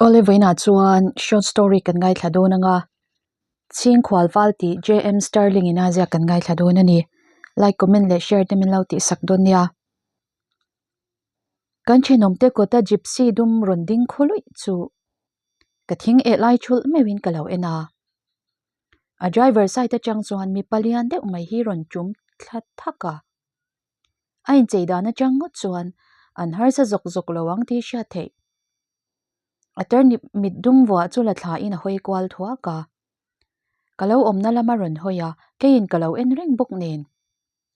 Awle vawiinah chuan short story kan ngaithla dawn ang a, Chhingkhual val tih JM Sterling in a ziak kan ngaithla dawn a ni. Like, comment leh share te min lo tihsak dawn nia. Kan thenawmte kawta gypsy dum rawn ding khu luih chu ka thing eh lai thulh meuhin ka lo en a. A driver side atang chuan mipa lian deuh mai hi rawn tum thla thak a. A inchei dan atang ngawt chuan an harsa zawk zawk lo ang tih hriat theih. A turnip mit dum vuah chu la thlain a hawi kual thuak a. Ka lo awmna lama rawn hawi a, keiin ka lo en reng bawk nen.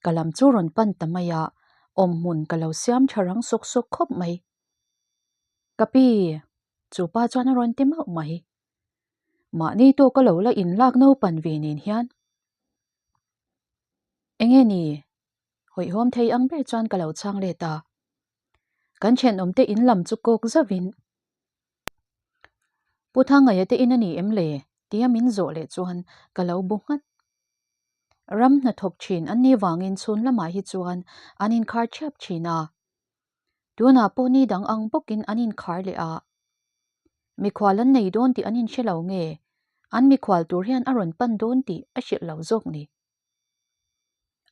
Ka lam chu rawn pan ta mai a, awmhmun ka lo siam tha rang sawk sawk khawp mai. Ka pi, chu pa chuan a rawn ti mauh mai. Mahni tawka lo la inlak naupan ve nen hian. Enge ni? Hawihhawm thei ang ber chuan ka lo chhang let a. Kan thenawmte in lam chu kawk zauhin, Pu Thangaia te in a ni em le? tia min zawh leh chuan ka lo bu nghat. Ram hnathawk thin an nih vangin chhun lamah hi chuan an inkhar thiap thin a. Tunah pawh ni dang ang bawkin an inkhar leh a. Mikhual an nei dawn tih an inhre lo nge? An mikhual tur hian a rawn pan dawn tih a hrilh lo zawk ni.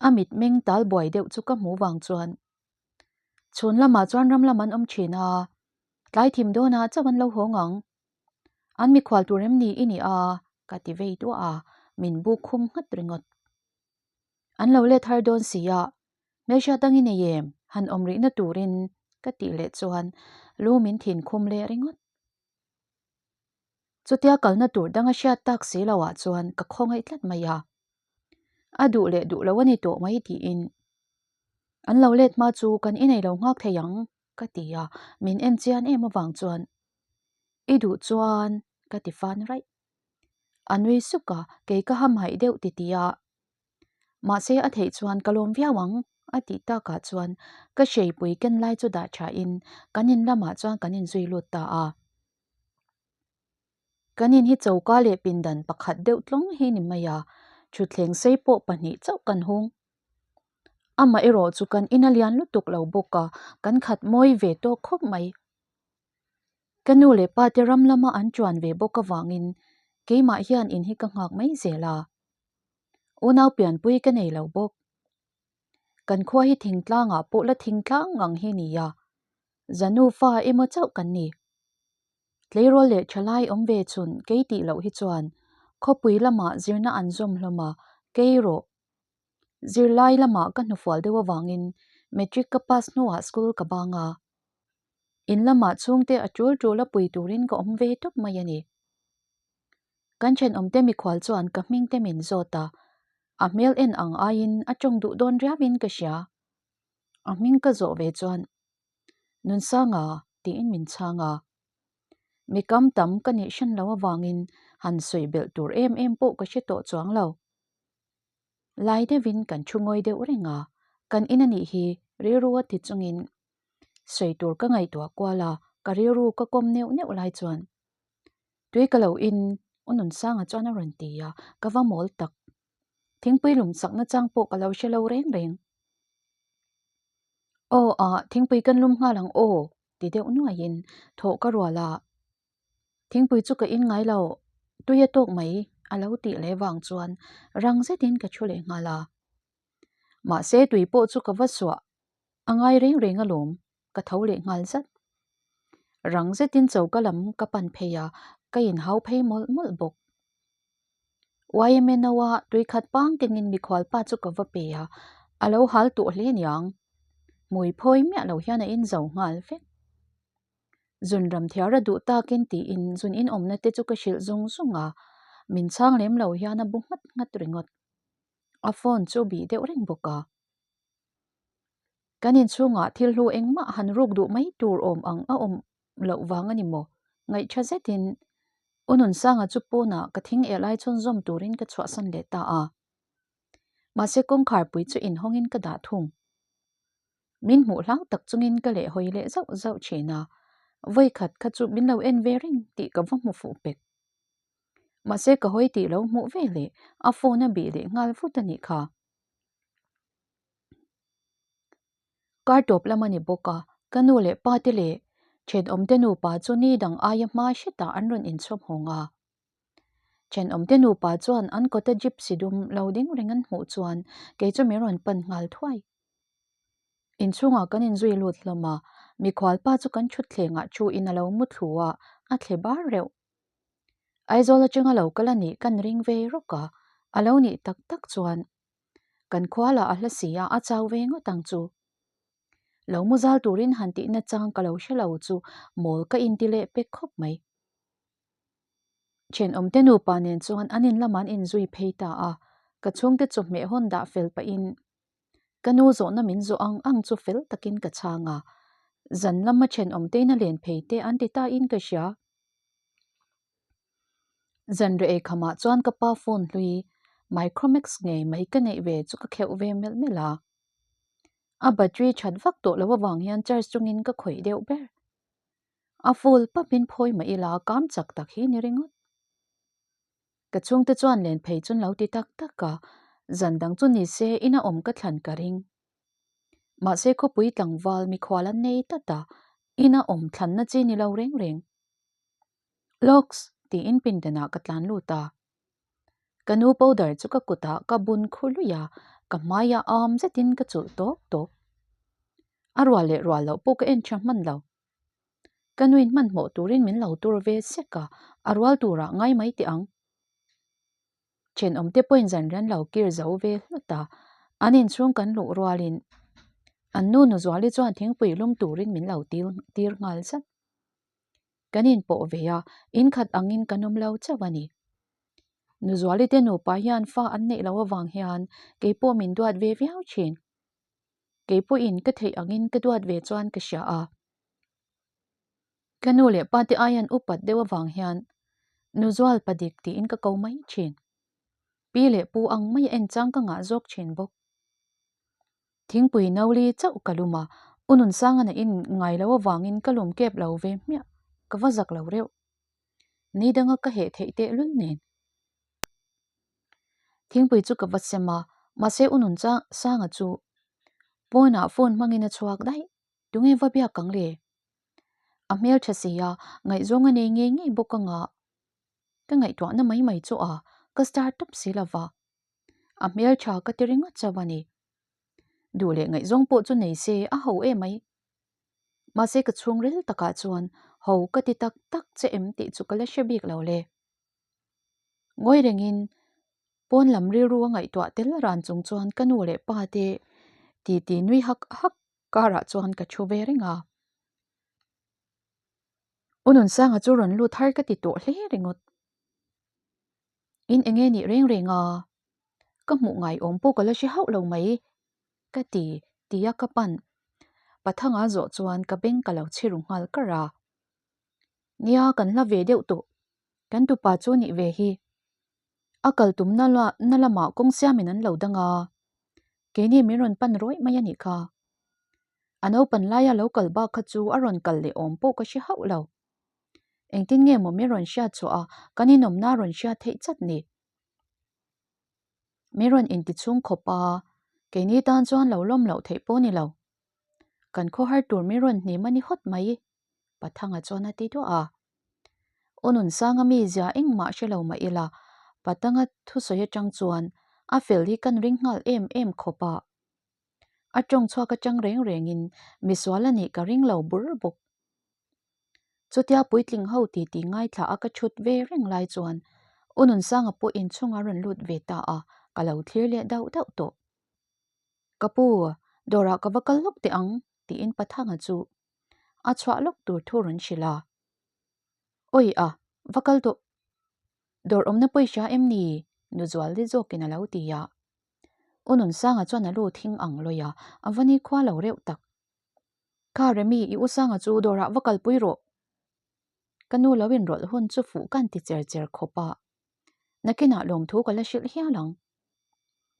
A mitmeng tal buai deuh chu ka hmuh vang chuan chhun lamah chuan ram lam an awm thin a, tlai thim dawnah chauh an lo hawng ang. An mikhual tur em ni i ni a? ka ti vei duah a, min buk khum nghat ringawt. An lo let har dawn si a, hmelhriat dang i nei em? Han awm rihna turin ka tih leh chuan lu min thin khum leh ringawt. Chutia kalna tur dang a hriat tak si lo ah chuan ka khawngaih tlat mai a. A duh leh duh lo a ni tawh mai tiin an lo let hma chu kan inei lo nghak thei ang ka ti a, min en chian em avang chuan i duh chuan ka ti fan raih. A nui suk a, kei ka hamhaih deuh ti ti a. Mahse a theih chuan ka lawm viau ang a tih takah chuan ka hreipui ken lai chu dah thain kan in lamah chuan kan inzui lut ta a. Kan in hi choka leh pindan pakhat deuh tlawng hi ni mai a, thutthleng sei pawh pahnih chauh kan hung. Amah erawh chu kan in a lian lutuk lo bawk a, kan khat mawi ve tawk khawp mai. Ka nu leh pa te ram lama an chuan ve bawk avangin keimah hian in hi ka nghak mai zel a. Unau pianpui ka nei lo bawk. Kan khua hi thingtlangah pawh la thingtlang ngang hi ni a, Zanu fa emaw chauh kan ni. Tleirawl leh thalai awm ve chhun kei tih loh hi chuan khawpui lamah zirna an zawm hlawm a, kei rawh. Zirlai lamah ka hnufual deuh avangin matric ka pass hnuah school ka bang a. In lamah chhungte a tul tul a pui turin ka awm ve tawp mai a ni. Kan thenawmte mikhual chuan ka hming te min zawt a, a hmel en ang aiin a tawng duh dawn riauin ka hria. A hming ka zawh ve chuan Nunsanga tiin min chhang a. Mi kam tam ka nih hran lo avangin han sawi belh tur em em pawh ka hre tawh chuang lo. Lai deuhin kan thu ngawi deuh reng a, kan in a nih hi rilru a ti chungin sawi tur ka ngaihtuah kual a, ka rilru ka kawm neuh neuh lai chuan tui ka lo in U Nunsanga chuan a rawn ti a, ka va mawl tak. Thingpui lum chakna chang pawh ka lo hre lo reng reng. Aw ah, thingpui kan lum nghal ang aw ti deuh nuaiin thawh ka rual a. Thingpui chu ka in ngai lo, tui a tawk mai a lo tih leh vang chuan rang zetin ka thu leh nghal a. Mahse tui pawh chu ka va suah a ngai reng reng alawm, ka tho leh nghal zat. Rang zetin choka lam ka pan phei a, ka inhau phei mawlh mawlh bawk. YMNO a tui khat pang kengin mikhual pa chu ka va pe a, a lo hal tawh hle niang. Hmui phawi miah lo hian a inzo nghal vek. Zun ram thiar a duh takin tiin zun inawmna te chu ka hrilh zung zung a, min chhang lem lo hian a bu nghat nghat ringawt. A phone chu bih deuh reng bawk a. Kan inchhungah thil hlu engmah han ruk duh mai tur awm ang a awm loh vang a ni maw? Ngaihṭha zetin U Nunsanga chu pawnah ka thing eh lai chhunzawm turin ka chhuahsan leh ta a. Mahse kawngkharpui chu inhawngin ka dah thung. Min hmuh hlau tak chungin ka lehhawi leh zauh zauh thin a, vawikhat kha chu min lo en ve reng tih ka va hmu fuh pek. Mahse ka hawi tih lo hmuh ve leh a phone a bih leh nghal vut a nih kha. Kar tawp lam a ni bawk a, ka nu leh pa te leh Thenawmte nupa chu ni dang aia hma hretah an rawn inchhawp hawng a. Thenawmte nupa chuan an kawta gypsy dum lo ding reng an hmuh chuan kei chu min rawn pan nghal thuai. Inchhungah kan inzui lut hlawm a, mikhualpa chu kan thutthlengah thu in a lo mu thlu a, a thle bar reuh. Aizawl atanga lo kal a nih kan ring ve rawk a, a lo nih tak tak chuan kan khua lah a hla si a, a chau ve ngawt ang chu. Lo mu zal turin han tihna chang ka lo hre lo chu mawl ka inti leh pek khawp mai. Thenawmte nupa nen chuan an in lamah an inzui phei ta a, ka chhungte chawhmeh hawn dah fel pahin ka nu zawhna min zawh ang ang chu fel takin ka chhang a, zan lama thenawmtein a len phei te an ti ta in ka hria. Zanriah ei khamah chuan ka pa phone hlui Micromax ngei mai ka neih ve chu ka kheuh ve melh melh a. A battery that vak tawh loh avang hian charge chungin ka khawih deuh ber. A full pap in phawi mah ila kam chak tak hi ni ringawt. Ka chhungte chuan len phei chun lo ti tak tak a, zan dang chu ni se ina awm ka thlan ka ring. Mahse khawpui tlangval mikhual an nei tlat a, ina awm thlanna chi ni lo reng reng. Lawks! tiin pindanah ka tlan lut a. Ka nu powder chu ka kutah ka bun khu luih a, ka hmaiah am zetin ka chulh tawp tawp. A rual leh rual loh pawh ka en tha hman lo. Ka nuin hmanhmawh turin min lo tur ve sek a, a rual turah ngai mai teh ang. Thenawmte pawhin zan rian lo kir zo ve hlawt a, an inchhung kan luh rualin an nu Nuzuali chuan thingpui lum turin min lo tir nghal zat. Kan inpawh ve a, inkhat angin kan awm lo chauh a ni. Nuzuali te nupa hian fa an neih loh avang hian keipawh min duat ve viau thin. Kei pawhin ka theih angin ka duat ve chuan ka hria a. Ka nu leh pa te aian upat deuh avang hian Nuzual pa dik tiin ka ko mai thin. Pi leh pu ang mai a en chang ka ngah zawk thin bawk. Thingpui no li chauh ka lum a, U Nunsangana in ngai lo avangin ka lum kep lo ve hmiah, ka va zak lo reuh. Ni danga ka heh theih tehlul nen. Thingpui chu ka va sem a, mahse U Nunsanga chu pawnah phone hmangin a chhuak daih, tunge va biak ang le? A hmeltha si a, ngaihzawng a nei ngei ngei bawk anga ka ngaihtuahna mai mai chu a, ka star tawp si lova. A hmeltha ka ti ringawt chauh a ni. Duh leh ngaihzawng pawh chu nei se a ho em mai. Mahse ka chhungril takah chuan ho ka ti tak tak che em tih chu ka la hre bik lo le. Ngawi rengin pawn lam rilru a ngaihtuah tel ran chung chuan ka nu leh pa te titi nui hak hak karah chuan ka thu ve reng a. U Nunsanga chu rawn lut har ka ti tawh hle ringawt. In enge nih reng reng a, ka hmuh ngai awm pawh ka la hre hauh lo mai ka ti tia ka pan Pathanga zawh chuan ka beng ka lo chhe ru nghal kar a. Nia kan hla ve deuh tawh, kan tupa chu nih ve hi. A kal tumna na lamah kawng siamin an lo dang a, keini min rawn pan rawih mai a nih kha. A naupan laia lo kal bak kha chu a rawn kal leh awm pawh ka hre hauh lo. Engtin nge maw min rawn hriat chhuah a, kan inawmna rawn hriat theih chat ni? Min rawn inti chhung khawp a, keini tan chuan lo lawm loh theih pawh ni lo. Kan khawhar tur min rawn hnim a ni hawt mai, Pathanga chuan a ti duah a. U Nunsanga mizia engmah hre lo mah ila, Patanga thusawi atang chuan a fel hi kan ring nghal em em khawp a. A tawng chhuak atang reng rengin misual a nih ka ring lo bur bawk. Chutia puitling ho titi ngaithla a ka thut ve reng lai chuan U Nunsanga pawh inchhung a rawn lut ve ta a, ka lo thlir leh dauh dauh tawh. Ka pu, dawrah ka va kal lawk teh ang, tiin Pathanga chu a chhuah lawk tur thu rawn hrilh a. Awi a, va kal tawh. Dawr awmna pawisa em ni? Nu Zualdi zawkin a lo ti a. U Nunsanga chuan a lu thing ang lawih a, a va nikhua lo reuh tak. Kha Remi, i u Sanga chu dawrah va kalpui rawh. Ka nu lo inrawlh hun chu fuh kan ti cher cher khawp a. Nakinah lawmthu ka la hrilh hial ang.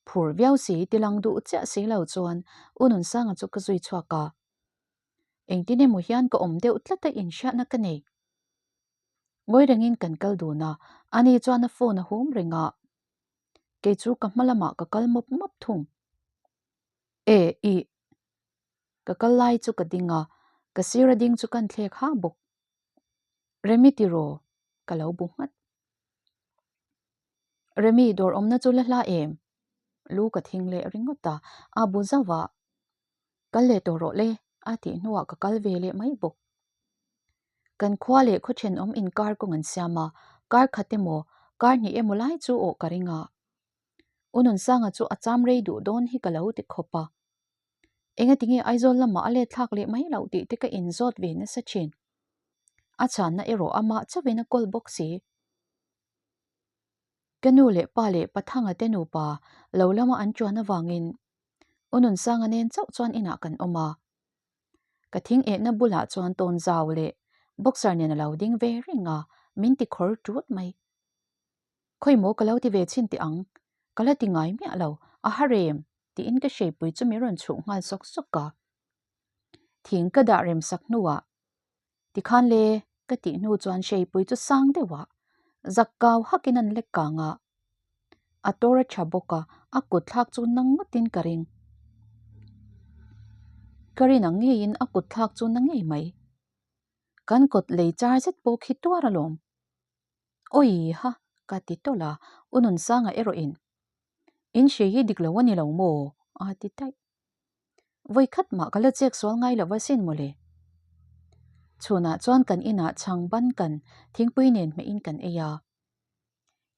Phur viau si, tilang duh chiah si lo chuan U Nunsanga chu ka zui chhuak a. Engtin emaw hian ka awm deuh tlat a inhriatna ka nei. Ngawi rengin kan kal dun a, ani chuan a phone a hum reng a. Kei chu ka hma lamah ka kal mawp mawp thung. E, ih. Ka kal lai chu ka ding a, Ka sir a ding chu kan thlek ha bawk. Remi tiraw? Ka lo bu nghat. Remi, dawr awmna chu la hla em? Lu ka thing leh ringawt a, a bu zauh a. Kal leh tawh rawh le, a tih hnuah ka kal ve leh mai bawk. Kan khua leh khaw thenawm inkar kawng an siam a, kar khat emaw, kar hnih emaw lai chu awh ka ring a. U Nunsanga chu a cham rei duh dawn hi ka lo ti khawp a. Engatinge Aizawl lamah a let thlak leh mai loh tih te ka inzawt ve nasa thin. A chhanna erawh amah chauhin a kawl bawk si. Ka nu leh pa leh Pathanga te nupa lo lama an chuan avangin U Nunsanga nen chauh chuan inah kan awm a. Ka thing ehna bulah chuan tawnzau leh boxer nen a lo ding ve reng a, min ti khawr tut mai. Khawi maw ka lo ti ve chhin teh ang, ka la ti ngai miah lo, a har em? tiin ka hreipui chu min rawn chhuh nghal sawk sawk a. Thing ka dah rem sak hnuah, Tikhan le, ka tih hnu chuan hreipui chu sang deuh a, zak kau hakin an lek kang a. A tawr a tha bawk a, a kut thlak chu na ngawtin ka ring. Ka rin ang ngeiin a kut thlak chu na ngei mai. Kan kawt lei char zet pawh khi tuar alawm. Awi ha, ka ti tawlh a, U Nunsanga erawhin, In hri hi dik lo a ni lo maw? a ti daih. Vawi khat mah ka la chek sual ngai lo asin mawle. Chhunah chuan kan inah chhang ban kan thingpui nen hmehin kan ei a.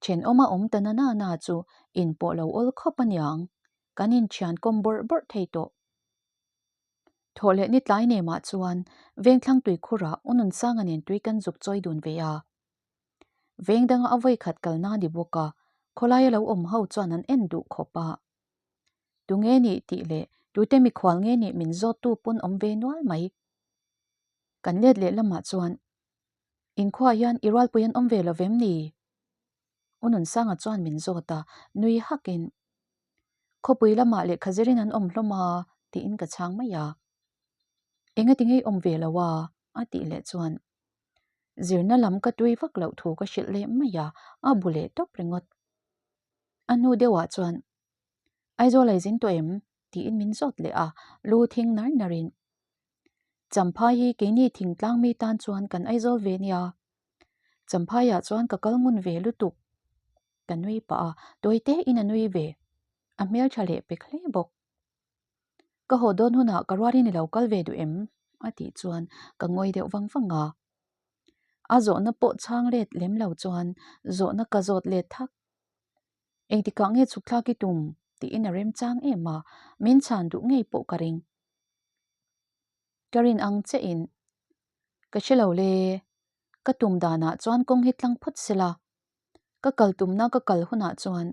Thenawma awm ta na na na chu in pawh lo awl khawp aniang, kan inthian kawm bawrh bawrh thei tawh. Thawh leh ni tlai nemah chuan Vengthlang tuikhurah U Nunsanga nen tui kan zuk chawi dun ve a. Veng danga a vawi khat kalna ni bawk a, khawlaia lo awm ho chuan an en duh khawp a. Tu nge nih tih leh tute mikhual nge nih min zawttu pawn awm ve nual mai. Kan let leh lamah chuan Inkhuaah hian i rualpui an awm ve lo vem ni? U Nunsanga chuan min zawt a, nui hakin, Khawpui lamah lehkha zirin an awm hlawm a, tiin ka chhang mai a. Engati ngei awm ve lo a? a tih leh chuan zirna lam ka tui vak loh thu ka hrilh leh mai a, a bu leh tawp ringawt. A hnu deuhah chuan, Aizawl a i zin tawh em? tiin min zawt leh a, lu thing nar narin, Champhai hi keini thingtlang mi tan chuan kan Aizawl ve nia. Champhaiah chuan ka kal ngun ve lutuk. Ka nui pah a, tawi tein a nui ve. A hmeltha leh pek hle bawk. Ka haw dawn hunah ka rualin i lo kal ve duh em? a tih chuan ka ngawi deuh vang vang a. A zawhna pawh chhang let lem lo chuan zawhna ka zawt let thak. Engtikah nge chhuk thlak i tum? tiin a remchang em a, min chhan duh ngei pawh ka ring. Ka rin ang che in. Ka hre lo le. Ka tum danah chuan kawng hi tlang phawt sela. Ka kal tumna ka kal hunah chuan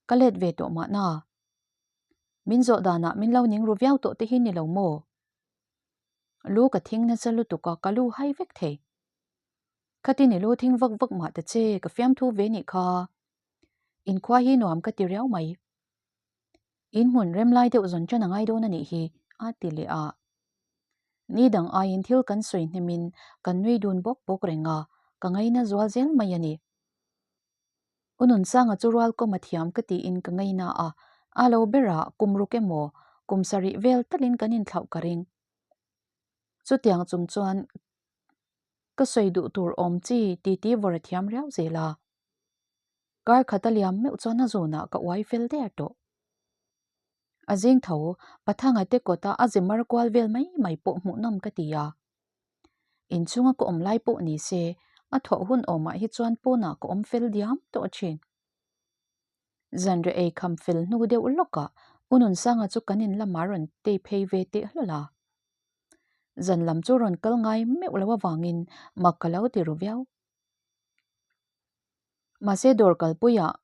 ka let ve tawh mahna. Min zawh danah min lo ning ru viau tawh te hi ni lo maw? Lu ka thing nasa lutuk a, ka lu hai vek thei. Khatin i lu thing vak vak mah ta che, ka fiamthu ve nih kha. Inkhua hi nuam ka ti riau mai. In hmun rem lai deuh zawn ṭan a ngai dawn a nih hi, a ti leh a. Ni dang aiin thil kan sawi hnemin kan nui dun bawk bawk reng a, ka ngaina zual zel mai a ni. U Nunsanga chu rualkawm a thiam ka tiin ka ngaina a, a lo berah kum ruk emaw kum sarih vel talin kan inthlauh ka ring. Chutiang chung chuan ka sawi duh tur awm chi titi vawr a thiam riau zel a. Kar khat a liam meuh chuan a zunah ka uai fel der tawh. A zing tho, Pathanga te kawta a ze mar kual vel mai mai pawh hmuhnawm ka ti a. Inchhunga ka awm lai pawh ni se, a thawh hun awmah hi chuan pawnah ka awm fel diam tawh thin. Zanriah ei kham fel hnu deuh lawkah U Nunsanga chu kan in lamah rawn tei phei ve teh hlawl a. Zan lam chu rawn kal ngai meuh lo avangin mak ka lo ti ru viau. Mahse dawr kalpuiah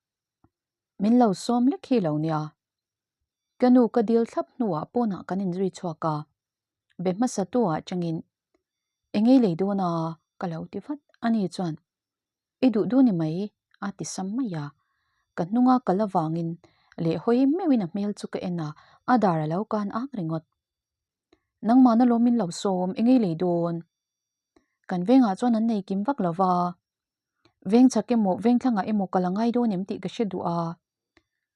min lo sawm lek hi lo nia. Ka nu ka dil thlap hnuah pawnah kan inzui chhuak a, be hmasa tu ah changin engei lei dawn a ka lo ti vat a ni chuan i duh duh ni mai a ti sam mai a, ka hnunga kal avangin leh hawi meuhin a hmel chu ka en a, a dar a lo kan ak ringawt. Nangmahna lawm min lo sawm engei lei dawn? Kan vengah chuan an nei kim vak lo va, veng chhak emaw veng thlangah emaw ka la ngai dawn em tih ka hre duh a,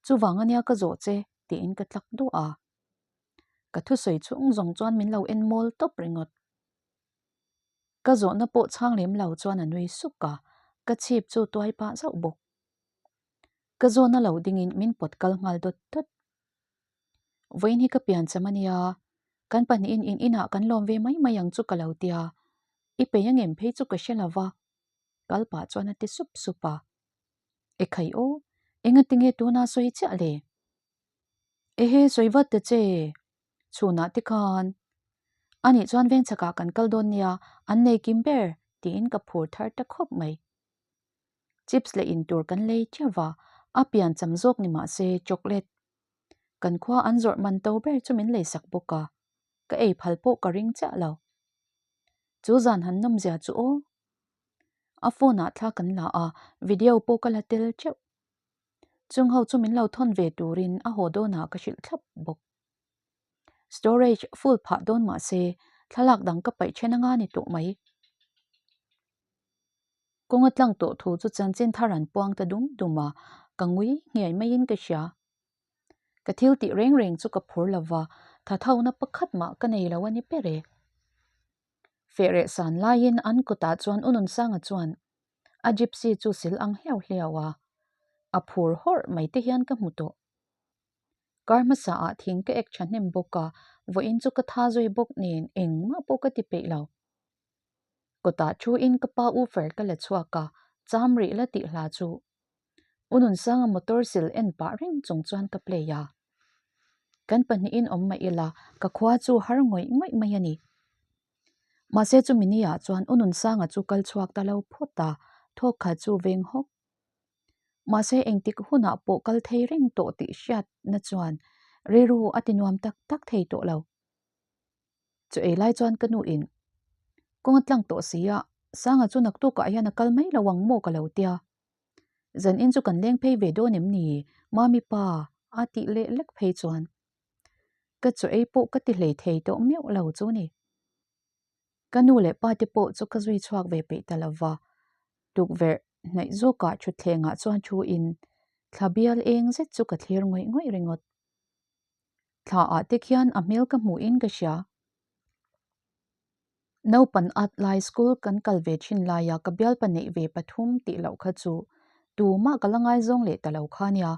chuvang ania ka zawh che tiin ka tlak duah a. Ka thusawi chhung zawng chuan min lo en mawl tawp ringawt. Ka zawhna pawh chhang lem lo chuan a nui suk a, ka chhip chu tuai pah zauh bawk. Ka zawhna lo dingin min pawt kal nghal dawt dawt. Vawiin hi ka pian cham a nia, kan pahnihin in inah kan lawm ve mai mai ang chu ka lo tia, i pei a ngem phei chu ka hre lo va, kal pah chuan a ti sup sup a. Ekhai aw, engatinge tuna sawi chiah le? Ehe, sawi vat ta che, chhunah te khan. Anih chuan veng chhakah kan kal dawn nia, an nei kim ber, tiin ka phur thar ta khawp mai. Chips leh in tur kan lei teuh va, a pian cham zawk ni mah se chocolate kan khua an zawrh man to ber chu min leisak bawk a, ka ei phal pawh ka ring chiah lo. Chu zan han nawmzia chu aw. A phone ah thla kan la a, video pawh ka la tel teuh. Chung ho chu min lo thawn ve turin a haw dawnah ka hrilh thlap bawk. Storage full phah dawn mah se thlalak dang ka paih then anga ni tawh mai. Kawng a tlang tawh thu chu chanchin thar an puang ta dum dum a, ka ngui nghiai maiin ka hria. Ka thil tih reng reng chu ka phur lo va, tha thona pakhat mah ka nei lo a ni ber e. Fehreh san laiin an kutah chuan U Nunsanga chuan a gypsy chu sil ang hliau hliau a, a phur hawrh mai te hian ka hmu tawh. Kar hmasa ah thing ka ek thahnem bawk a, vawiin chu ka tha zui bawk nen engmah pawh ka ti peih lo. Kawtah thu in ka pa woofer ka la chhuak a, cham rih la tih hla chu U Nunsanga motor sil en pah reng chung chuan ka play a. Kan pahnihin awm mah ila ka khua chu har ngawih ngawih mai a ni. Mahse chumi ni ah chuan U Nunsanga chu kal chhuak ta lo phawt a, thawk khat chu veng hawk. Mahse engtik hunah pawh kal thei reng tawh tih hriatna chuan rilru a ti nuam tak tak thei tawh lo. Chu ei lai chuan ka nu in kawng a tlang tawh si a, Sanga chu naktukah hian a kal mai lo ang maw ka lo tia. Zan in chu kan leng phei ve dawn em ni Mami pa a tih leh lek phei chuan ka chaw ei pawh ka ti hlei thei tawh meuh lo chu ni. Ka nu leh pa te pawh chu ka zui chhuak ve peih ta lo va, tukverh hnaih zawkah thutthlengah chuan thu in thla bial eng zet chu ka thlir ngawih ngawih ringawt. Thla ah te khian a hmel ka hmuh in ka hria. Naupan at lai school kan kal ve thin laia ka bialpa neih ve pathum tih loh kha chu tumah ka la ngaizawng leh ta lo kha nia.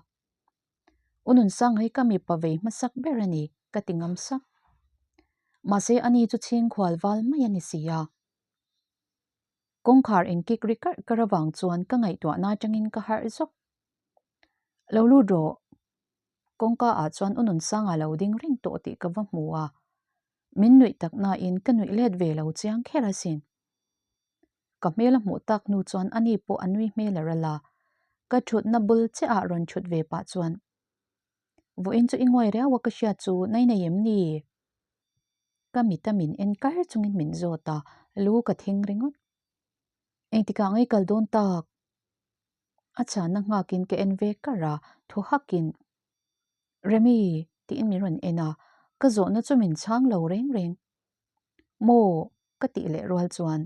U Nunsang hi ka mipa vei hmasak ber a ni ka ti ngam sak. Mahse ani chu chhingkhual val mai a ni si a. Kawngkhar engkik ri karh karh avang chuan ka ngaihtuahna atangin ka harh zawk. Lo lut rawh. Kawngka ah chuan U Nunsanga lo ding reng tawh tih ka va hmu a, min nuih tak nain ka nuih let ve lo chiang kher asin. Ka hmel a hmuh tak hnu chuan ani pawh a nui hmel a ral a, ka thutna bul chiah ah rawn thut ve pah chuan, Vawiin chu i ngawi riau a ka hriat chu nai nei em ni? Ka mit a min en kar chungin min zawt a, lu ka thing ringawt. Engtikah ngei kal dawn tak? A chhanna nghakin ka en ve kar a, thaw hakin, Remi, tiin min rawn en a, ka zawhna chu min chhang lo reng reng. Maw? ka tih leh rual chuan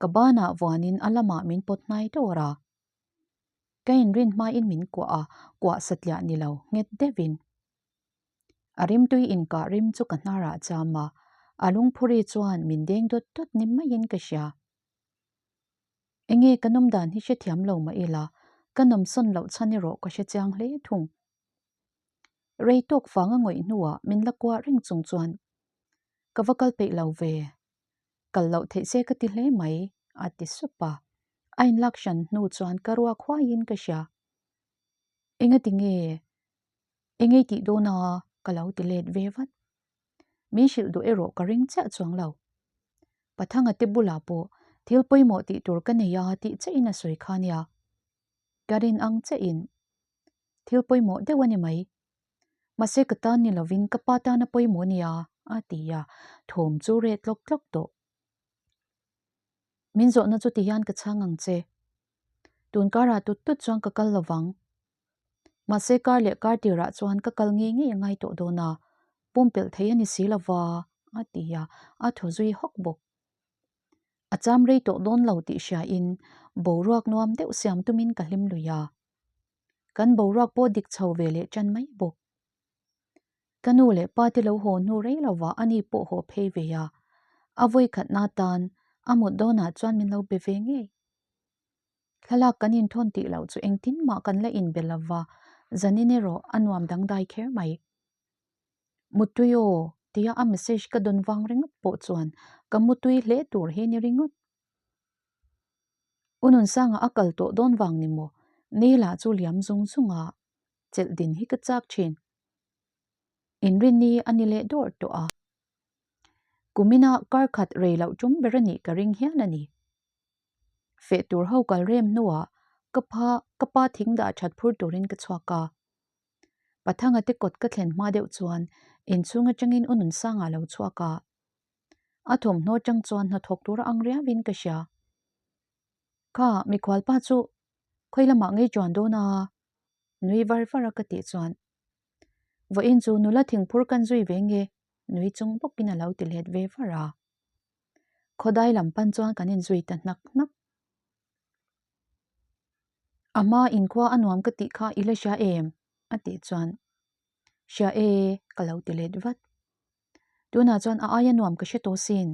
ka banah vuanin a lamah min pawt hnai dawr a. Ka inrin hmain min kuah a, kuah satliah ni lo, nghet deuhin. A rimtui inkah rim chu ka hnarah cham a, a lungphuri chuan min deng dawt dawt ni maiin ka hria. Enge ka nawm dan hi hrethiam lo mah ila, ka nawmsawn loh chhan erawh ka hre chiang hle thung. Rei tawk vanga ngawih hnuah min la kuah reng chung chuan ka va kal peih lo ve, kal loh theih se ka ti hle mai, a ti sup a. A inlak hran hnu chuan ka ruak huaiin ka hria. Engati nge? Enge i tih dawn a? ka lo ti let ve vat. Min hrilh duh erawh ka ring chiah chuang lo. Pathanga te bulah pawh thil pawimawh tih tur ka nei a tih chiahin a sawi kha nia. Ka rin ang chiahin thil pawimawh deuh a ni mai. Mahse ka tan ni lovin ka pa tan a pawimawh nia a ti a, thawm chu reh tlawk tlawk tawh. Min zawhna chu tihian ka chhang ang che. Tun karah tut tut chuan ka kal lovang. Mahse kar leh kar tirah chuan ka kal ngei ngei a ngai tawh dawn a, pumpelh thei a ni si lova, a ti a, a thaw zui hawk bawk. A cham rei tawh dawn lo tih hriain boruak nuam deuh siam tumin ka hlim lui a. Kan boruak pawh dik chho ve leh tan mai bawk. Ka nu leh pa te lo haw hnu rei lovah ani pawh haw phei ve a, a vawikhatna tan A mut dawnah chuan min lo be ve ngei. Thlalak kan inthawn tih loh chu engtin mah kan la inbe lo va, zanin erawh a nuam dangdai kher mai. Mutui aw tia a message ka dawn vang ringawt pawh chuan ka mutui hle tur hi ni ringawt. U Nunsanga a kal tawh dawn vang ni maw? Neila chu liam zung zung a, chelh din hi ka chak thin. Inrinni a ni leh dawr tawh a. Kumina kar khat rei loh tum ber a nih ka ring hian a ni. Feh tur ho kal rem hnuah ka pa ka pa thing dah that phur turin ka chhuak a. Pathanga te kawt ka thlen hma deuh chuan inchhung atangin U Nunsanga lo chhuak a. A thawmhnaw tang chuan hnathawk tur a ang riauin ka hria. Kha mikhualpa chu khawi lamah ngei chuan dawn a? Nui var var a ka tih chuan Vawiin chu nula thingphur kan zui ve nge? Nui chung bawkin a lo ti let ve var a. Khawdai lam pan chuan kan inzui ta hnak hnak. A hma inkhua a nuam ka tih kha i la hria em? A tih chuan Hria e ka lo ti let vat. Tunah chuan a aia nuam ka hre tawh sin.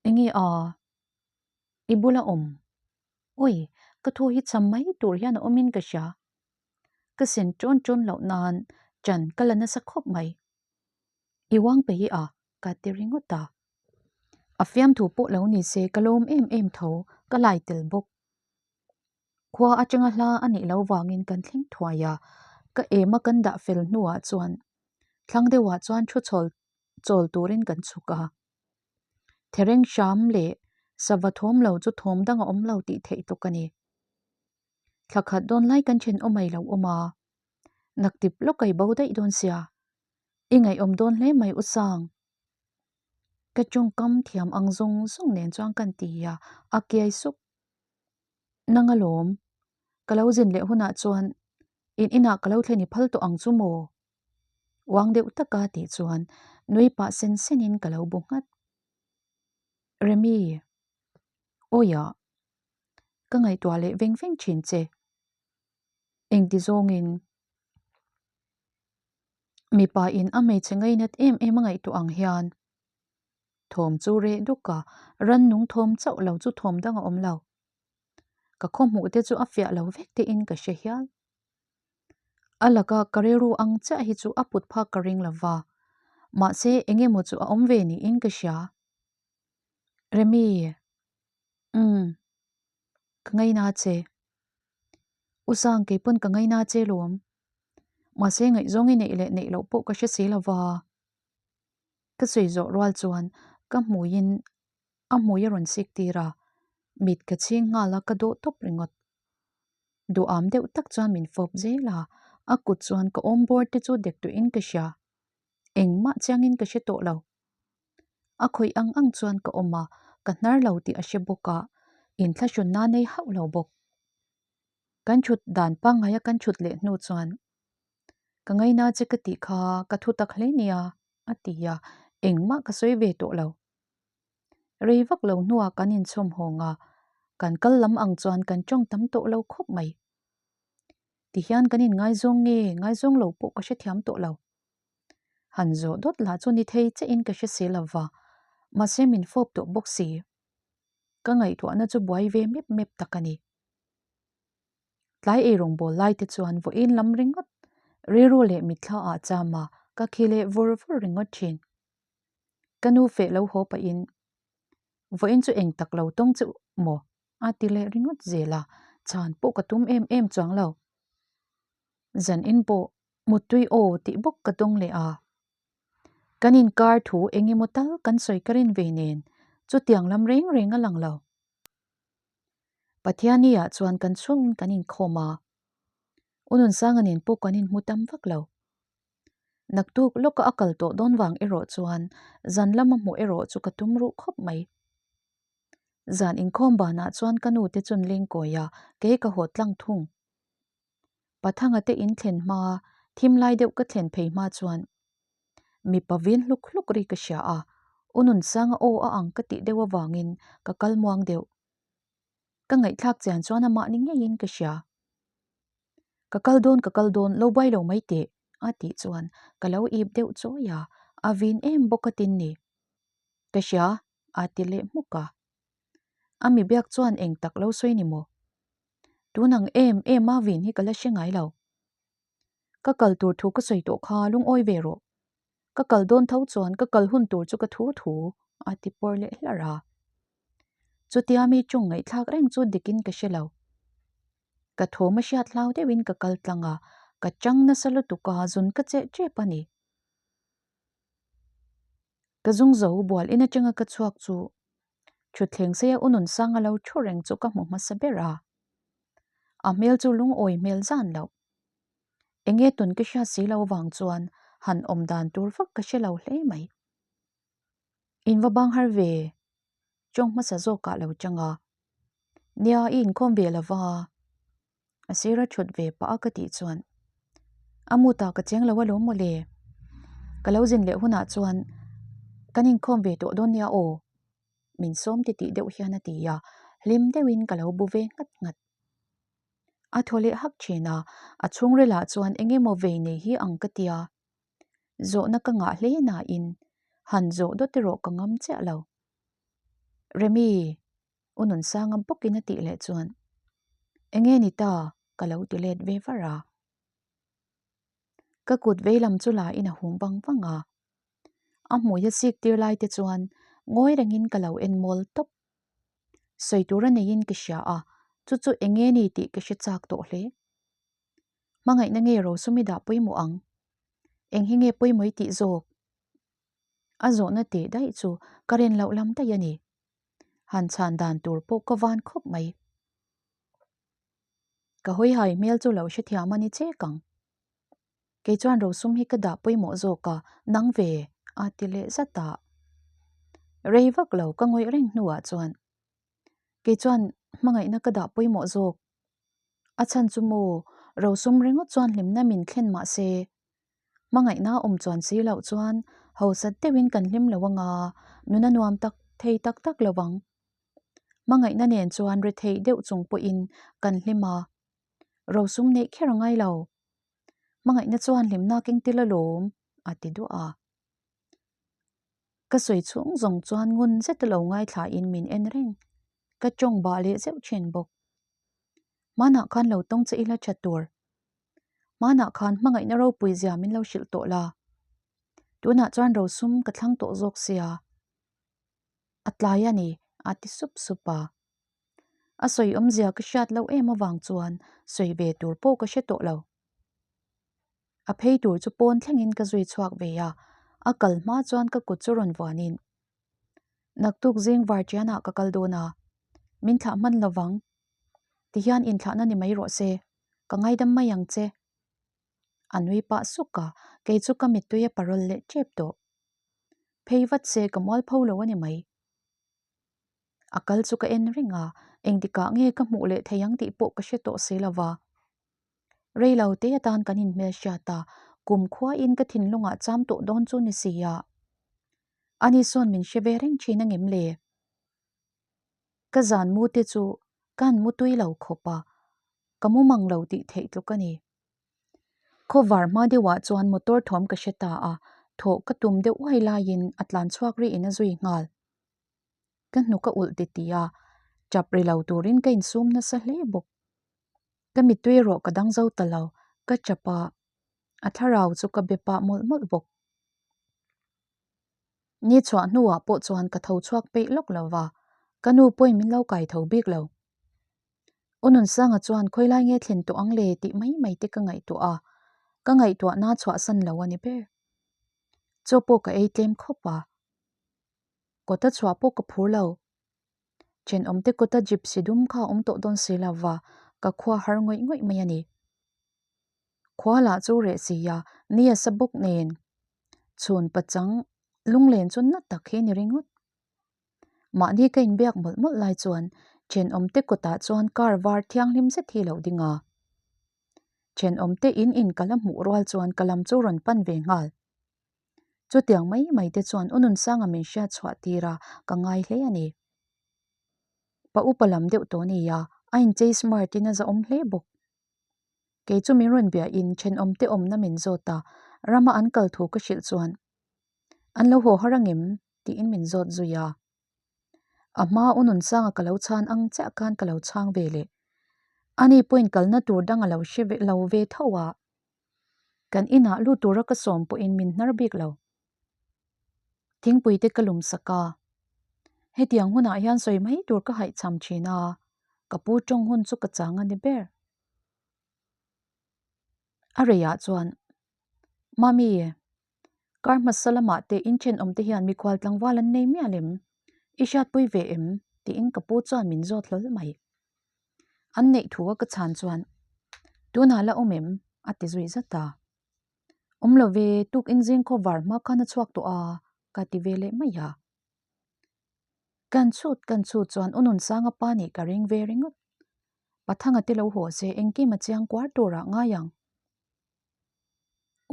Enge a? I bula awm. Ui, ka thu hi cham mai tur hian a awmin ka hria. Ka sen ṭawn ṭawn loh nan ṭan ka la nasa khawp mai. I uang pe hi a, ka ti ringawt a. A fiamthu pawh lo ni se ka lawm em em tho, ka lai tel bawk. Khua atanga hla a nih loh vangin kan thleng thuai a, ka ema kan dah fel hnuah chuan thlang deuhah chuan thu chhawl chawl turin kan chhuk a. Thereng hram leh sava thawm lo chu thawm dang a awm lo tih theih tluk a ni. Thla khat dawn lai kan then awm ai lo awm a, naktip lawk ai bo daih dawn sia, i ngaihawm dawn hle mai u Sang. Ka tawngkam thiam ang zawng zawng nen chuan kan ti a, a kiai suk. Nang alawm, ka lo zin leh hunah chuan in inah ka lo thlen i phal tawh ang chu maw? Uang deuh taka tih chuan nui pah sen senin ka lo bu nghat. Remi, Awiah, ka ngaihtuah leh veng veng thin che. Engti zawngin mipa in a hmeichhe ngainat em em a ngaihtuah ang hian thawm chu reh duk a, rannung thawm chauh lo chu thawm dang a awm lo. Ka khaw hmuh te chu a fiah lo vek te in ka hre hial. A laka ka rilru ang chiah hi chu a put phak ka ring lo va, mahse eng emaw chu a awm ve niin ka hria. Remi, Umm, ka ngaina che. U Sang kei pawn ka ngaina che lawm. Mahse ngaihzawng i neih leh neih loh pawh ka hre si lo va. Ka sawi zawh rual chuan ka hmuiin a hmui a rawn sik tir a, mit ka chhing nghal a ka dawh tawp ringawt. Duham deuh tak chuan min fawp zel a, a kut chuan ka awm bawr te chu dek tuihin ka hria. Engmah chiangin ka hre tawh lo. A khawih ang ang chuan ka awm a, ka hnar lo tih a hre bawk a, inthlahrunna nei hauh lo bawk. Kan thut dan pangngaia kan thut leh hnu chuan Ka ngaina che ka tih kha ka thu tak hle nia, a ti a, engmah ka sawi ve tawh lo. Rei vak lo hnuah kan inchhawm hawng a, kan kal lam ang chuan kan tawng tam tawh lo khawp mai. Tihian kan inngaizawng nge ngaizawng lo pawh ka hrethiam tawh lo. Han zawh dawt lah chu ni thei chiahin ka hre si lo va, mahse min fawp tawh bawk si. Ka ngaihtuahna chu buai ve mep mep tak a ni. Tlai eirawngbawl lai te chuan vawiin lam ringawt rilru leh mitthla ah cham a, ka khi leh vur vur ringawt thin. Ka nu feh lo haw pahin vawiin chu eng tak lo tawng che maw a ti leh ringawt zel a, chhan pawh ka tum em em chuang lo. Zan in pawh muttui aw tih bawk ka tawng leh a. Kan inkar thu eng emaw tal kan sawi ka rin ve nen chutiang lam reng reng a lang lo. Pathiani ah chuan kan chhungin kan inkhawm a, U Nunsanga nen pawh kan inhmu tam vak lo. Naktuk lawka a kal tawh dawn vang erawh chuan zan lama hmuh erawh chu ka tum ruh khawp mai. Zan inkhawm banah chuan ka nu te chun leng kawi a, kei ka haw tlang thung. Pathanga te in thlen hma, thim lai deuh ka thlen phei hma chuan mipa vin hluk hluk ri ka hria a, U Nunsanga aw a ang ka tih deuh avangin ka kal muang deuh. Ka ngaihthlak chian chuan amah ni ngeiin ka hria. Ka kal dawn ka kal dawn lo bai lo mai teh a tih chuan ka lo ip deuh chawi a, a vin em bawk a tin ni. Ka hria. A ti leh hmuk a. A mi biak chuan eng tak lo sawi ni maw? Tun ang em em a vin hi ka la hre ngai lo. Ka kal tur thu ka sawi tawh kha lungawi ve rawh. Ka kal dawn tho chuan ka kal hun tur chu ka thu thu a ti pawr leh hlarh a. Chutia mi chung ngaihthlak reng chu dikin ka hre lo. Ka thawm a hriat hlau deuhin ka kal tlang a, ka chang nasa lutuk a, zun ka cheh tep a ni. Ka zung zo bual in atanga ka chhuak chu thutthleng seia u Nunsanga lo thu reng chu ka hmu hmasa ber a. A hmel chu lungawi hmel zan loh. Enge tun ka hriat si lo vang chuan han awm dan tur vak ka hre lo hle mai. In va bang har ve, tawng hmasa zawkah lo chang a. Nia i inkhawm ve lo va, a sira thut ve pah a ka tih chuan a mutah ka cheng lo alawm mawle. Ka lo zin leh hunah chuan kan inkhawm ve tawh dawn nia aw, min sawm titih deuh hian a ti a, hlim deuhin ka lo bu ve nghat nghat. A thaw leh hak thin a, a chhungrilah chuan eng emaw vei nei hi ang ka tia. Zawhna ka ngah hle nain han zawh dawt erawh ka ngam chiah lo. Remi, U Nunsanga bawkin a tih leh chuan enge ni ta ka lo ti let ve var a. Ka kut veilam chu la in a hum vang vang a. A hmui a sik tir lai te chuan ngawi rengin ka lo en mawl tawp. Sawi tur a neiin ka hria a, chu chu enge ni tih ka hre chak tawh hle. Hmangaihna nge Rosumi dah pawimawh ang? Eng hi nge pawimawh i tih zawk? A zawhna teh daih chu ka ren loh lam daih a ni. Han chhan dan tur pawh ka van khawp mai. Ka hawihai hmel chu lo hrethiam a ni chek ang. Kei chuan rosum hi ka dah pawimawh zawk a, nang ve a ti leh zat a. Rei vak lo ka ngawih reng hnuah chuan kei chuan hmangaihna ka dah pawimawh zawk. A chhan chu maw rosum ringawt chuan hlimna min thlen mah se Hmangaihna awm chuan si loh chuan hausat deuhin kan hlim lo anga nuna nuam tak thei tak tak lo vang. Hmangaihna nen chuan ri theih deuh chung pawhin kan hlim a, rosum neih kher a ngai lo. Hmangaihna chuan hlimna keng til alawm, a ti duah a. Ka sawi chhung zawng chuan ngun zet a lo ngaithlain min en reng. Ka tawng bah leh zeuh thin bawk. Hmanah khan lo tawng che ila tha tur. Hmanah khan hmangaihna ropui zia min lo hrilh tawh la. Tunah chuan rosum ka thlang tawh zawk sia. A tlai a ni, a ti sup sup a. A sawi awmzia ka hriat loh em avang chuan sawi ve tur pawh ka hre tawh lo. A phei tur chu pawn thlengin ka zui chhuak ve a, a kal hma chuan ka kut chu rawn vuanin Naktuk zing varṭianah ka kal dawn a, min thlah hman lo vang. Tihian inthlahna ni mai rawh se, ka ngaidam mai ang che. A nui pah suk a, kei chu ka mittui a parawl leh ṭep tawh. Phei vat se ka mualpho lo a ni mai. A kal chu ka en reng a, engtikah nge ka hmuh leh thei ang tih pawh ka hre tawh si lo va. Rei lo te atan kan inhmelhriat a, kum khuain ka thinlungah cham tawh dawn chu ni si a. Ani sawn min hre ve reng thin angem le? Ka zan mu te chu ka han mu tui lo khawp a, ka mu mang lo tih theih tluk a ni. Khawvar hma deuhah chuan motor thawm ka hre ta a, thawh ka tum deuh uai laiin a tlan chhuak rihin a zui nghal. Ka hnuk a ulh ti ti a, tap ri lo turin ka insum nasa hle bawk. Ka mittui erawh ka dang zo ta lo, ka tap a, a thlarau chu ka be pah mawlh mawlh bawk. Ni chhuah hnuah pawh chuan ka tho chhuak peih lawk lo va, ka nu pawhin min lo kai tho bik lo. U Nunsanga chuan khawilai nge thlen tawh ang le tih mai mai te ka ngaihtuah a, ka ngaihtuahna chhuahsan lo a ni ber. Chaw pawh ka ei tlem khawp a, kawta chhuah pawh ka phur lo. Thenawmte kawta gypsy dum kha a awm tawh dawn si lo va, ka khua har ngawih ngawih mai a ni. Khua lah chu reh si a, ni a sa bawk nen. Chhun pachang lunglen chu na tak hi ni ringawt. Mahni ka inbiak mawlh mawlh lai chuan thenawmte kawtah chuan car var thianghlim zet hi lo ding a. Thenawmte in in ka la hmuh rual chuan ka lam chu rawn pan ve nghal. Chutiang mai mai te chuan U Nunsanga min hriat chhuah tir a, ka ngai hle a ni. Pa upa lam deuh tawh a ni a, a inchei smart in a zahawm hle bawk. Kei chu min rawn biahin thenawmte awmna min zawt a, rama an kal thu ka hrilh chuan an lo haw har angem? tiin min zawt zui a. A hma u Nunsanga ka lo chhan ang chiah khan ka lo chhang ve leh. Ani pawhin kalna tur dang a lo hre lo ve tho a. Kan inah lut tura ka sawm pawhin min hnar bik lo. Thingpui te ka lum sak a. Hetiang hunah hian sawi mai tur ka haihchham thin a, ka pu tawng hun chu ka chang a ni ber. A reiah chuan, Mami, kar hmasa lamah te inthenawm te hian mikhual tlangval an nei mial em? I hriatpui ve em? tiin ka pu chuan min zawt hlawl mai. An neih thu a ka chhan chuan, Tunah la awm em? a ti zui zat a. Awm lo ve, tuk inzing khaw var hma khan a chhuak tawh a, ka ti ve leh mai a. Kan chhut kan chhut chuan U Nunsanga pa nih ka ring ve ringawt. Pathanga te lo haw se engkim a chiang kuar turah ngai ang.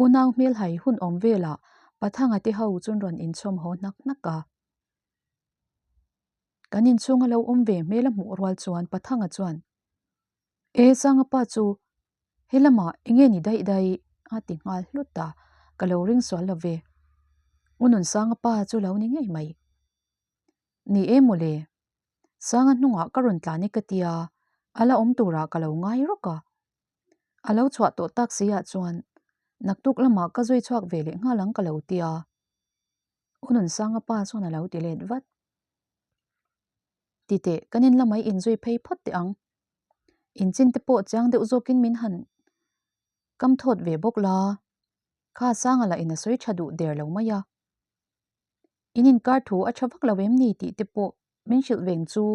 Unau hmelhai hun awm velah Pathanga te ho chun rawn inchhawm haw hnak hnak a. Kan inchhunga lo awm ve hmel a hmuh rual chuan Pathanga chuan, E Sanga pa chu He lamah enge ni daih daih a ti nghal hlut a, ka lo ring sual lo ve. U Nunsanga pa chu lo ni ngei mai. Ni e mawle, Sanga hnungah ka rawn tlan e ka tia, a la awm turah ka lo ngai rawk a. A lo chhuah tawh tak si ah chuan naktuk lamah ka zui chhuak ve leh nghal ang ka lo tia. U Nunsanga pa chuan a lo ti let vat. Titeh, kan in lamah i inzui phei phawt teh ang. Inchin te pawh chiang deuh zawkin min han kam thawt ve bawk la, kha Sanga lah in a sawi tha duh der lo mai a. In inkar thu a tha vak lo em ni tih te pawh min hrilh veng chu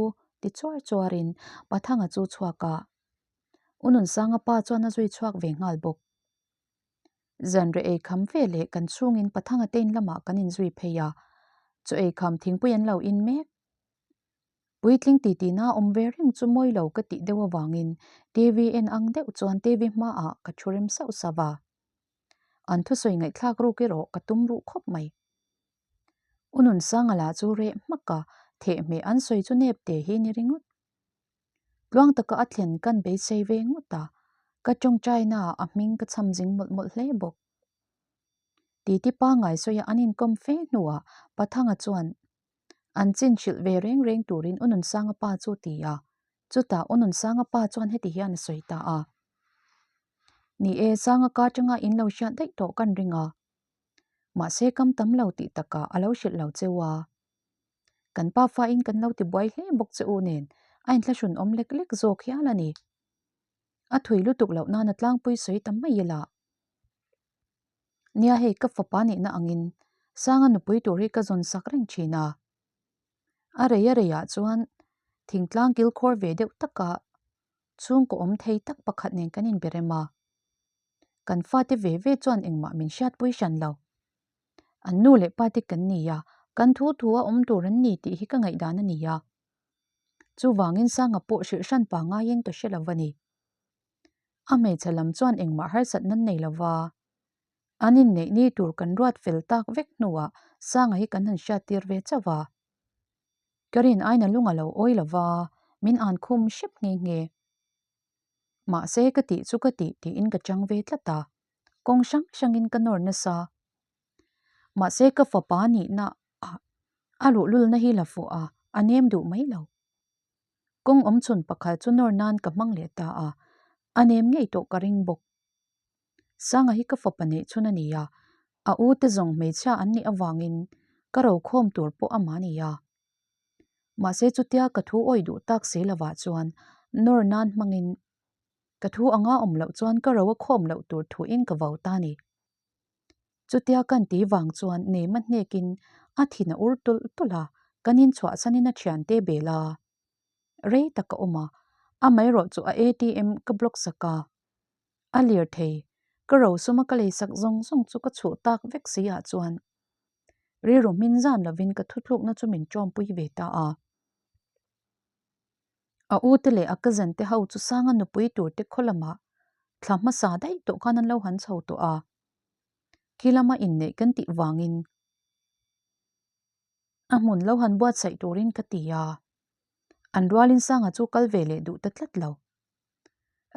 ti chuar chuarin Pathanga chu chhuak a, U Nunsanga pa chuan a zui chhuak ve nghal bawk. Zanreh ei kham ve leh kan chhungin Pathanga te in lamah kan inzui phei a, chaw ei kham thingpui an lo in mek. Puitling titi na awm ve reng chu mawi lo ka tih deuh avangin TV en ang deuh chuan TV hmaah ka thu rem sauh sauh a. An thusawi ngaihthlak ruk erawh ka tum ruh khawp mai. U Nunsanga lah chu reh hmak a, thehmeh an sawi chu nep te hi ni ringawt. Tluang taka a thlen kan beisei ve ngawt a, ka tawngtainaah a hming ka chham zing mawlh mawlh hle bawk. Titi pangngai sawia an inkawm fe hnuah Pathanga chuan An chin hrilh ve reng reng turin U Nunsanga pa chu ti a, chutah U Nunsanga pa chuan heti hian a sawi ta a. Ni e, Sanga ka atanga in lo hriat daih tawh kan ring a. Mahse kam tam lo tih takah a lo hrilh lo cheu a. Kan pa fain kan lo ti buai hle bawk che u nen a inthlahrun awm lek lek zawk hial a ni. A thui lutuk loh nana tlangpui sawi ta mai ila. Nia hei ka fapa nihna angin Sanga nupui tur hi ka zawn sak reng thin a. A rei a reiah chuan thingtlang kilkhawr ve deuh taka chhungkaw awm thei tak pakhat nen kan inbe rem a. Kan fate ve ve chuan engmah min hriatpui hran lo. An nu leh pate kan ni a, kan thu thu a awm tur an ni tih hi ka ngaihdan a ni a. Chuvangin Sanga pawh hrilh hran pa ngaiin ka hre lo va ni. A hmeichhe lam chuan engmah harsat nan nei lova, an inneih ni tur kan ruat fel tak vek hnuah Sanga hi kan han hriattir ve chauh a. Ka rin aina lung a lo awi lova, min an khum hrep nghe nghe. Mahse ka tih chu ka tih tiin ka chang ve tlat a, kawng hrang hrangin ka nawr nasa. Mahse ka fapa nihna ah a luhlulna hi la fuh a, a nem duh mai lo. Kawng awm chhun pakhat chu nawr nan ka hmang leh ta a, a nem ngei tawh ka ring bawk. Sanga hi ka fapa neih chhun a ni a, a u te zawng hmeichhia an nih avangin ka rokhawm tur pawh amah a ni a. Mahse chutia ka thu awih duh tak si lovah chuan nawr nan hmangin ka thu anga awm loh chuan ka ro a khawm loh tur thuin ka vau ta a ni. Chutia kan ti vang chuan Neima hnekin a thin a ur tulh tulh a, kan inchhuahsanin a thiante bel a. Rei tak a awm a, amaherawh chu a ATM ka block sak a. A lir thei, ka rosuma ka leisak zawng zawng chu ka chhuh tak vek si ah chuan rilru hmin zan lovin ka thuthlukna chu min ṭawmpui ve ta a. A u te leh a cousin te ho chu Sanga nupui tur te khaw lamah thla hmasa daih tawh khan an lo han chho tawh a. Khi lama inneih kan tih vangin a hmun lo han buatsaih turin ka ti a. An rualin Sanga chu kal ve leh duh ta tlat lo.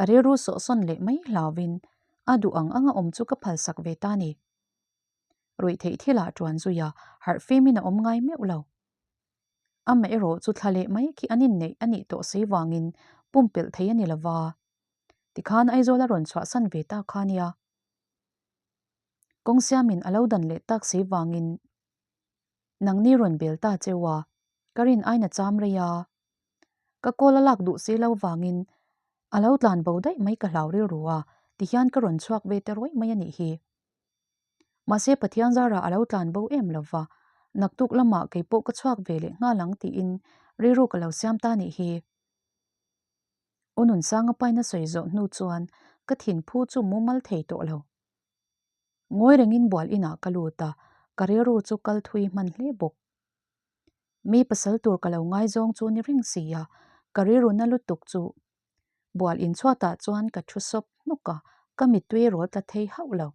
A rilru sawhsawn leh mai hlauvin a duh ang anga awm chu ka phalsak ve ta ni. Ruihtheih thilah ṭuan zui a, harh fimin a awm ngai meuh lo. Amaherawh chu thla leh mai khi an inneih a nih tawh si vangin pumpelh thei a ni lova. Tikhan Aizawl a rawn chhuahsan ve ta kha nia. Kawng siamin a lo dan leh tak si vangin nangni rawn bel ta cheu a, ka rin aina cham rei a. Ka kawl a lak duh si lo vangin a lo tlan bo daih mai ka hlau rilru a, tihian ka rawn chhuak ve ta rawih mai a nih hi. Mahse Pathian zarah a lo tlan bo em lo va, naktuk lamah kei pawh ka chhuak ve leh nghal ang tiin rilru ka lo siam ta nih hi. U Nunsanga paina sawi zawh hnu chuan ka thinphu chu mumal thei tawh lo. Ngawi rengin bual inah ka lut a, ka rilru chu kal thui hman hle bawk. Mi pasal tur ka lo ngaizawng chu ni reng si a, ka rilru na lutuk chu bual inchhuatah chuan ka thu sawp hnawk a, ka mittui rawl tla thei hauh lo.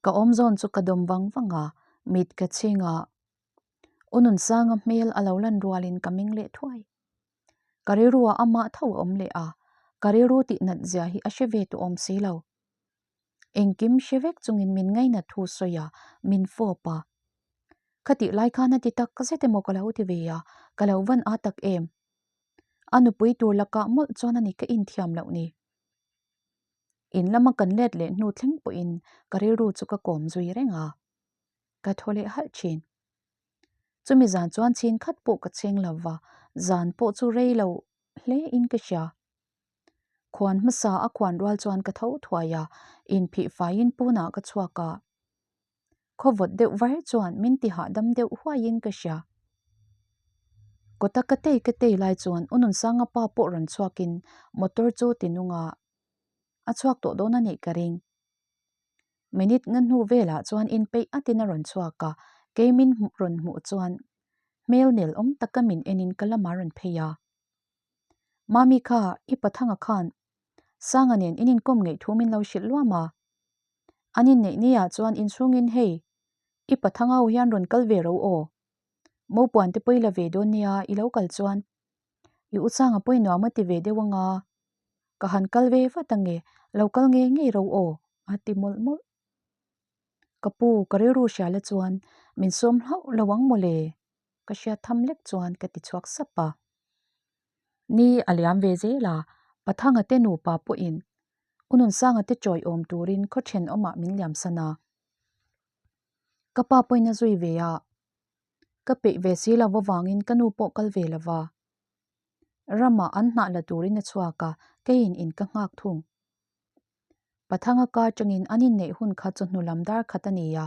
Ka awm zawn chu ka dawm vang vang a, mit ka chhing a, U Nunsanga hmel a lo lan rualin ka meng leh thuai. Ka rilruah amah tho a awm leh a, ka rilru tih nat zia hi a hre ve tawh awm si lo. Engkim hre vek chungin min ngaina thu sawi a, min fawp a. Khatih lai khan a ti tak zet emaw ka lo ti ve a, ka lo van a tak em? A nupui tur lakah mawlh chuan a ni ka inthiam loh ni. In lama kan let leh hnu thleng pawhin ka rilru chu ka kawm zui reng a, ka thaw leh halh thin. Chumi zan chuan chhin khat pawh ka cheng lo va, zan pawh chu rei lo hle in ka hria. Khuan hmasa a khuan rual chuan ka tho thuai a, inphih faiin punah ka chhuak a. Khawvawt deuh var chuan min ti hahdam deuh huaiin ka hria. Kawta ka tei ka tei lai chuan U Nunsanga pa pawh rawn chhuakin motor chu ti nung a, a chhuak tawh dawn a nih ka ring. Minute nga hnu velah chuan inpeih atin a rawn chhuak a, kei min rawn hmuh chuan hmel nel awm taka min enin ka lamah a rawn phei a. Mami kha, i Pathanga khan Sanga nen in inkawm ngeih thu min lo hrilh luam a. An inneih ni ah chuan inchhungin hei, i Pathanga ho hian rawn kal ve ro aw. Mopuan te pawi la ve dawn nia i lo kal chuan i u Sanga pawi nuam a ti ve deuh anga ka han kal ve vat ange, lo kal ngei ngei ro aw a ti mawlh mawlh. Ka pu, ka rilru hria la chuan min sawm hlauh lo ang mawle. Ka hriat tham lek chuan ka ti chhuak sap a. Ni a liam ve zel a, Pathanga te nupa pawhin U Nunsanga te chawi awm turin khaw thenawmah min liam san a. Ka pa pawhin a zui ve a, ka peih ve si lo avangin ka nu pawh kal ve lo va. Ramah an hnah la turin a chhuak a, keiin in ka nghak thung. Pathanga ka atangin an inneih hun kha chawhnu lam dar khat a ni a,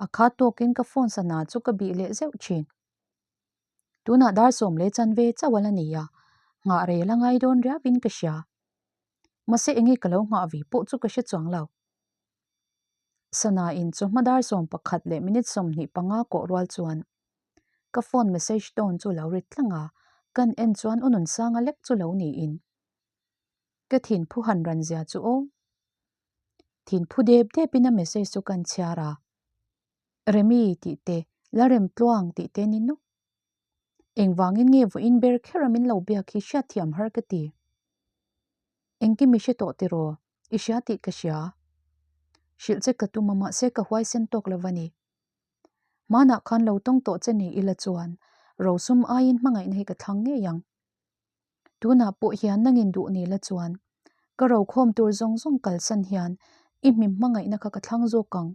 a khat tawkin ka phone sana chu ka bih leh zeuh thin. Tunah dar sawm leh chanve chauh a la ni a, nghah rel a ngai dawn riauin ka hria. Mahse enge ka lo nghah ve pawh chu ka hre chuang lo. Sana in chawhma dar 11 leh minute 25 kawh rual chuan ka phone message tone chu lo ri tlang a, kan en chuan U Nunsanga lek chu lo niin. Ka thinphu han ran zia chu aw. Thinphu dep depin a message chu kan chhiar a. Remi tih te, La rem tluang tih te ni nawk. Engvangin nge vawiin ber kher a min lo biak hi hriatthiam har ka ti. Engkim i hre tawh tiraw? I hria tih ka hria. Hrilh che ka tum a mahse ka huaisen tawk lo va ni. Hmanah khan lo tawng tawh che ni ila chuan rosum aiin hmangaihna hi ka thlang ngei ang. Tunah pawh hian nangin duh ni la chuan ka rokhawm tur zawng zawng kalsan hian i hmim hmangaihna kha ka thlang zawk ang.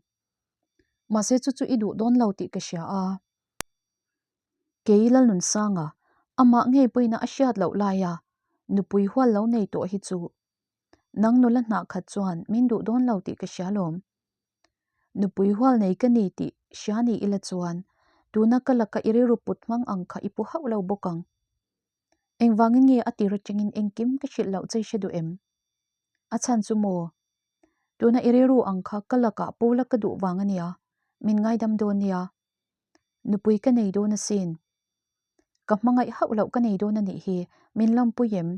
Mahse chu chu i duh dawn lo tih ka hria a. Kei Lalnunsanga, amah ngei pawhin a hriat loh laia nupui hual lo nei tawh hi chu nang nula hnah khat chuan min duh dawn lo tih ka hria lawm. Nupui hual nei ka ni tih hria ni ila chuan tuna ka laka i rilru put hmang ang kha i pu hauh lo bawk ang. Engvangin nge a tir atangin engkim ka hrilh loh che i hre duh em? A chhan chu maw? Tuna i rilru ang kha ka lakah pu la ka duh vang a nia, min ngaidam dawn nia. Nupui ka nei dawn asin. Ka hmangaih hauh loh ka nei dawn a nih hi, min lawmpui em?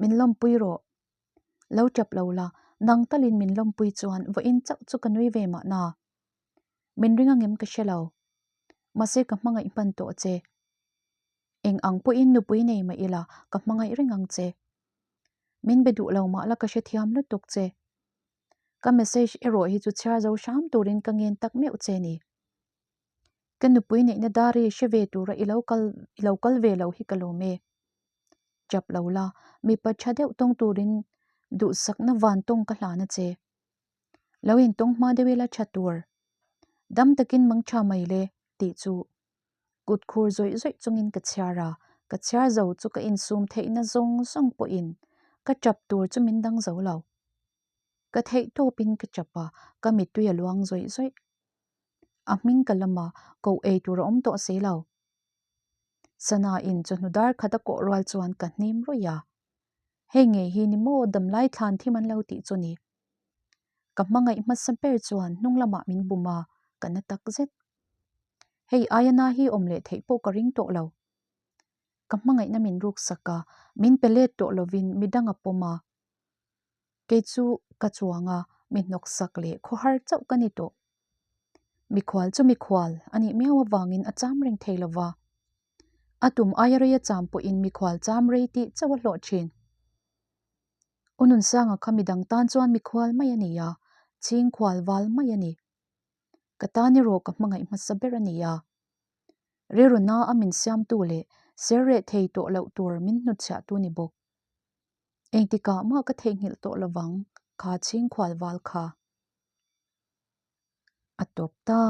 Min lawmpui rawh. Lo tap lo la, nang talin min lawmpui chuan vawiin chauh chu ka nui ve mahna. Min ring angem ka hre lo. Mahse ka hmangaih hman tawh che. Eng ang pawhin nupui nei mah ila ka hmangaih reng ang che. Min be duh lo mah la ka hrethiam lutuk che. Ka message erawh hi chu chhiar zo hram turin ka ngen tak meuh che ni. Ka nupui neihna dari hre ve tura i lo kal i lo kal ve lo hi ka lawm e. Chap lo la, mipa tha deuh tawng turin duhsakna van tawng ka hlan a che. Lo intawng hma deuh ila tha tur. Dam takin mang tha mai le tih chu kut khur zawih zawih chungin ka chhiar a, ka chhiar zo chu ka insum theihna zawng zawng pawhin ka chap tur chu min dang zo lo. Ka theih tawpin ka chap a, ka mittui a luang zawih zawih. A hming ka lam a, koh ei tur a awm tawh si lo. Sana in chawhnu dar khat a kawh rual chuan ka hnim ruih a. Hei ngei hi ni maw damlai thlan thim an lo tih chu ni. Ka hmangaih hmasa ber chuan hnung lamah min bum a, ka na tak zet. Hei aia na hi awm leh theih pawh ka ring tawh lo. Ka hmangaihna min ruksak a, min pe let tawh lovin midang a pawm a. Kei chu ka chuang a, mi hnawksak leh khawhar chauh ka ni tawh. Mikhual chu mikhual a nih miau avangin a cham reng thei lova. A tum aia rei a cham pawhin mikhual cham rei tih chauh a hlawh thin. U Nunsanga kha midang tan chuan mikhual mai a ni a, chhingkhual val mai a ni. Ka tan erawh ka hmangaih hmasa ber a ni a. Rilruna a min siamtu leh ser reh thei tawh loh tur min hnutchhiahtu ni bawk. Engtikah mah ka theihnghilh tawh lovang kha chhingkhual val kha. A tawp ta.